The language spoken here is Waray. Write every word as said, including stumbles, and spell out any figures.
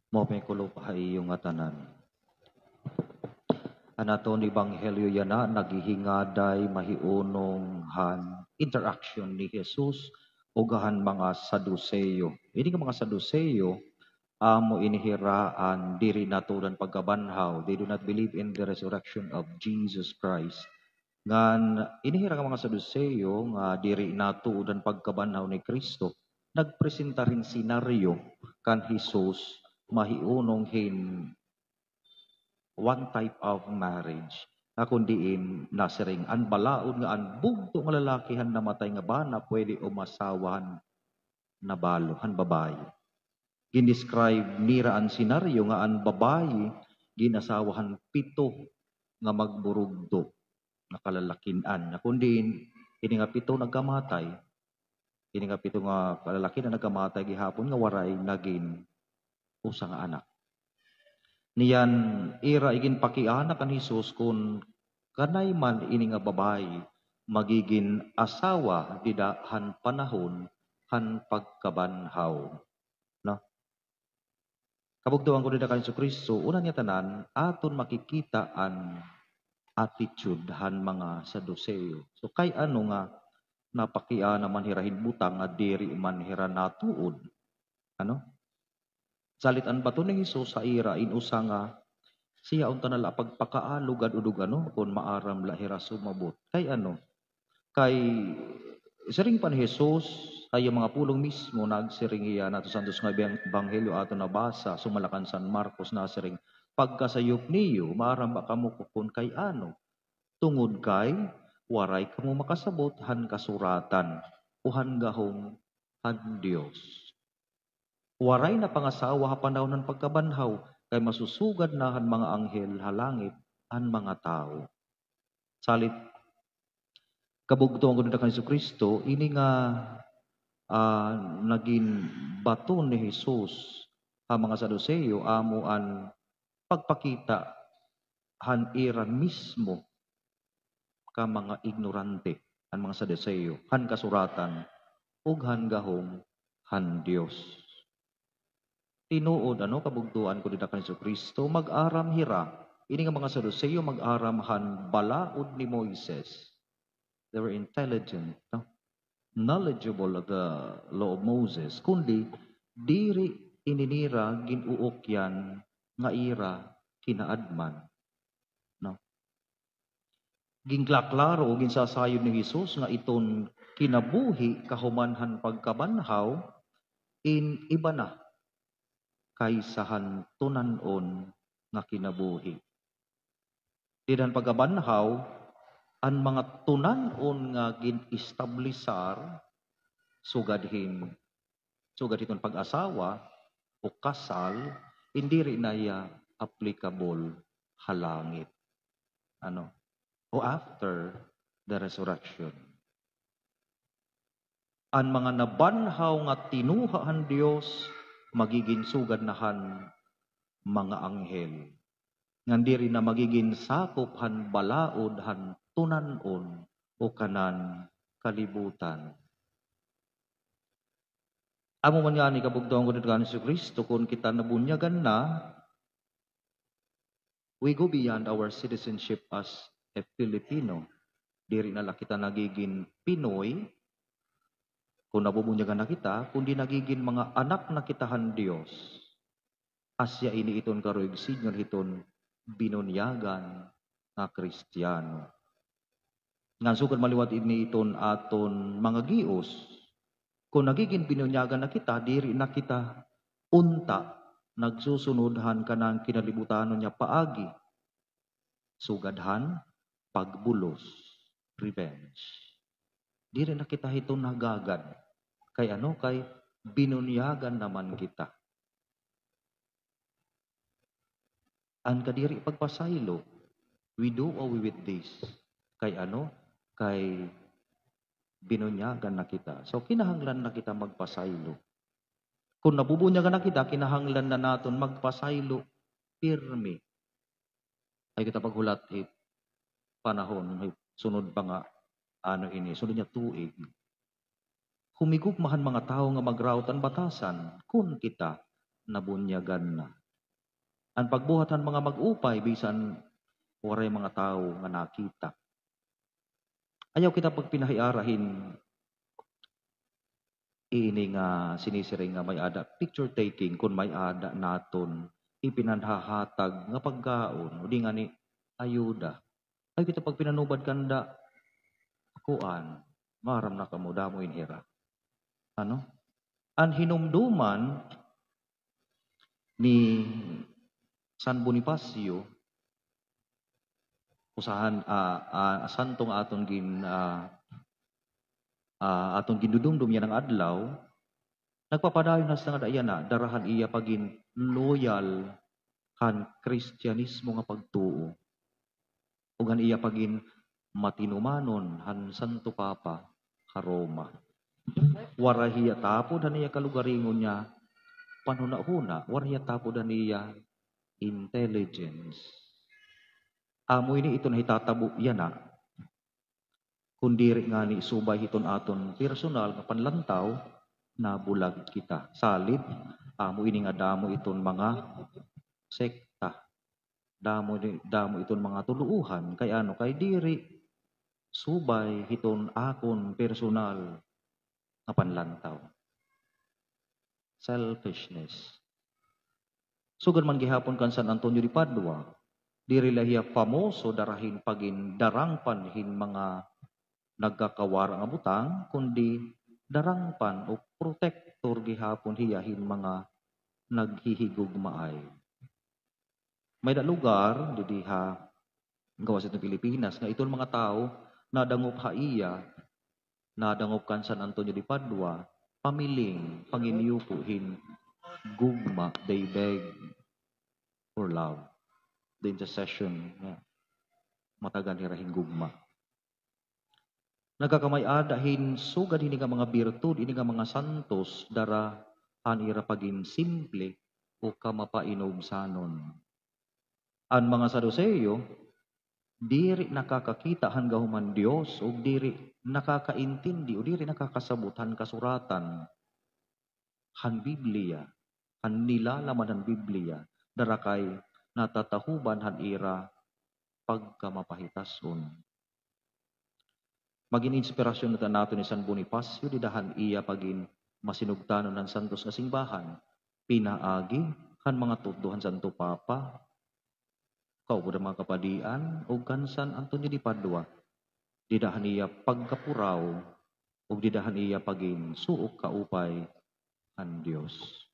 Maupay nga kulop ha iyo ngatanan. An aton ebanghelyo yana naghihingaday mahiunong han interaction ni Jesus ug han mga Saduseo. Ini nga mga Saduseo, amo ini hira an diri natuod han pagkabanhaw. They do not believe in the resurrection of Jesus Christ. Ngan ini hira nga mga Saduseo nga diri natuod han pagkabanhaw ni Cristo, nagpresentar hin senaryo kan Jesus mahiunong hin one type of marriage. Nga kon diin nasiring an balaod nga an bugto nga lalaki han namatay nga bana pwede umasawa han nabalo, han babaye. Gin-describe nira an senaryo nga an babaye gin-asawa han pito nga magburugto nga kalalakin-an. Nga kon diin, ini nga pito nagkamatay, ini nga pito nga kalalakin-an nagkamatay gihapon nga waray nagin usa nga anak. Niyan ira iginpakiana kan Jesus kon kanay man ini nga babaye magigin asawa dida han panahon han pagkabanhaw. No? Kabugtoan ko dida kan Jesu-Cristo, una niya tanan, aton makikita an attitude han mga Saduseo. So, kay ano nga napakiana man hira hin butang nga diri man hira natuod? Ano? Salit an baton ni Jesus ha ira in usa nga siya unta na la pagpakaalugad udog ano, kon maaram la hira sumabot. Kay ano? Kay siring pa ni Jesus, ha iya mga pulong mismo, nagsiring hiya, nato santos nga ebang-, ebanghelyo aton nabasa, sumala kan San Marcos, nasiring, "Pagkasayop niyo, maaram ba kamo kon kay ano? Tungod kay waray kamo makasabot han kasuratan o han gahom han Dios." Waray na pangasawa ha panahon han pagkabanhaw, kay masusugad na han mga anghel ha langit an mga tawo. Salit, kabugtoan ko dida kan Jesu-Cristo, ini nga, ah, nagin baton ni Jesus ha mga Saduseo, amo an pagpakita han ira mismo ka mga ignorante, an mga Saduseo, han kasuratan, ug han gahom han Dios. Tinuod, ano, kabugtoan ko dida kan Jesu-Cristo, mag-aram hira. Ini nga mga Saduseo, mag-aram han balaod ni Moises. They were intelligent, no? Knowledgeable of the law of Moses, kundi diri ini nira gin-uukyan nga ira kinaadman, no? Ginklaklaro o ginsasayod ni Jesus nga iton kinabuhi kahuman han pagkabanhaw in iba na kaysa han tunan-on nga kinabuhi. Dida han pagkabanhaw, an mga tunan-on nga gin-establisar sugad hin, sugad hiton pag-asawa o kasal, in diri na hiya applicable ha langit. Ano? O after the resurrection. An mga nabanhaw nga tinguha han Dios, magigin sugad na han mga anghel. Ngan diri na magigin sakop han balaod han tunan-on o kanan kalibutan. Amo man ngani kabugtoan ko dida kan Jesu-Cristo, kon kita nabunyagan na, we go beyond our citizenship as a Filipino. Diri na la kita nagigin Pinoy, kon nabubunyagan na kita, kundi nagigin mga anak na kita han Dios. Asya ini iton karuyag sidngon hiton binunyagan nga Kristiyano. Ngan sugad man liwat ini iton aton mga gios. Kon nagigin binunyagan na kita, diri na kita unta nagsusunod han kanan kinalibutanon nga paagi. Sugad han pagbulos, revenge. Diri na kita hiton nagagad. Kay ano? Kay binunyagan na man kita. An kadiri pagpasaylo, we do away with this. Kay ano? Kay binunyagan na kita. So, kinahanglan na kita magpasaylo. Kon nabubunyagan na kita, kinahanglan na naton magpasaylo pirmi. Ay kita paghulat hit panahon, hit sunod pa nga, ano ini, sunod nga tuig. Humigugma han mga tawo nga magrawt an batasan kon kita nabunyagan na. An pagbuhat han mga mag-upay bisan waray mga tawo nga nakita. Ayaw kita pagpinahiara hin ini nga sinisiring nga may-ada picture taking kon may-ada naton ipinanhahatag nga pagkaon o di ngani ayuda. Ayaw kita pagpinanubad kanda, kuan, maaram na kamo, damo ini hira. Ano? An hinumduman ni San Bonifacio, usahan, ah, ah, santo nga aton gin-, ah, ah, aton gindudumdom yana nga adlaw, nagpapadayon hasta ngada yana, dara han iya pagin loyal han Kristiyanismo nga pagtuo. Ug han iya pagin matinumanon han Santo Papa ha Roma. Waray hiya tapod han iya kalugaringon nga panhunahuna, waray hiya tapod han iya intelligence. Amo ini iton nahitatabo yana. Kon diri ngani subay hiton aton personal nga panlantaw, nabulag kita. Salit, amo ini nga damo iton mga sekta. Damo ni-, damo iton mga tuluohan. Kay ano? Kay diri subay hiton akon personal nga panlantaw. Selfishness. Sugad man gihapon kan San Antonio de Padua, diri la hiya famoso dara hin pagin darangpan hin mga nagkakawara nga butang, kundi darangpan o protektor gihapon hiya hin mga naghihigugmaay. May-ada lugar didi ha gawas hiton Pilipinas nga iton mga tawo nadangop ha iya, nadangop kan San Antonio de Padua, pamiling, panginyupo hin gugma, they beg for love, the intercession, nga matagan hira hin gugma. Nagkakamay-ada hin sugad hini nga mga birtud, ini nga mga santos, dara han ira pagin simple o kamapainubsanon. An mga Saduseo, diri nakakakita han gahom han Dios, ug diri nakakaintindi o diri nakakasabot han kasuratan han Biblia, han nilalaman han Biblia, dara kay natatahoban han ira pagkamapahitas-on. Magin inspirasyon unta naton ni San Bonifacio dida han iya pagin masinugtanon han santos nga singbahan, pinaagi han mga tutdo han Santo Papa, kaupod han mga kapadian, ug kan San Antonio de Padua, dida han iya pagkapuraw, ug dida han iya pagin suok kaupay han Dios.